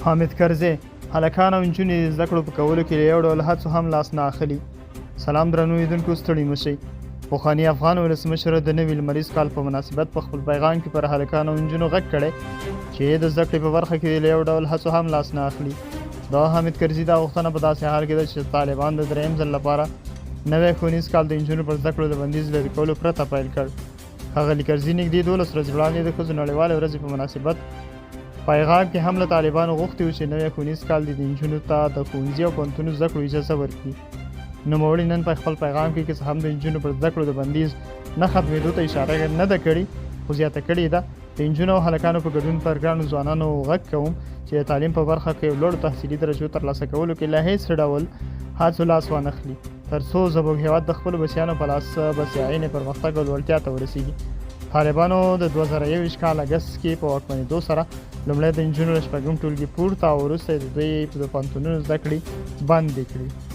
حامد کرزی، هلکان او نجونې د زده کړو په کولو کې له یو ډول هڅو هم لاس نه اخلي. سلام درنو لیدونکو، ستړي مه شئ. پخواني افغان ولسمشر د نوي لمریز کال په مناسبت په خپل پیغام کې پر هلکانو او نجونو غږ کړی چې د زده کړې په برخه کې له یو ډول هڅو هم لاس نه اخلي. د حامد کرزي دا غوښتنه په داسې حال کې ده چې طالبان د دریم ځل لپاره نوی ښوونیز کال د نجونو پر زده کړو د بندیز لرې کولو پرته پیل کړ. ښاغلي کرزي نږدې 12 ورځې وړاندې د ښځو نړیوالې ورځې په مناسبت پیغام کې هم له طالبانو غوښتي و چې نوی ښوونیز کال دې د نجونو ته د ښوونځي او پوهنتونو زده کړو اجازه ورکړي. نوموړي نن په خپل پیغام کې که څه هم د نجونو پر زده کړو د بندیز نه ختمېدو ته اشاره نه ده کړې، خو زیاته کړې ده، د نجونو او هلکانو په ګډون پر ګرانو ځوانانو غږ کوم چې د تعلیم په برخه کې لوړو تحصیلي درجو ترلاسه کولو کې له هېڅ ډول هڅو لاس وانخلي، ترڅو زموږ هېواد د خپلو بچیانو په لاس بسیاینې، پرمختګ او لوړتیا ته ورسیږي. طالبانو د 2021 کال اګست کې په واکمنېدو سره لومړی د نجونو له شپږم ټولګي پورته او وروسته د دوی د پوهنتونونو زده کړې بندې کړې.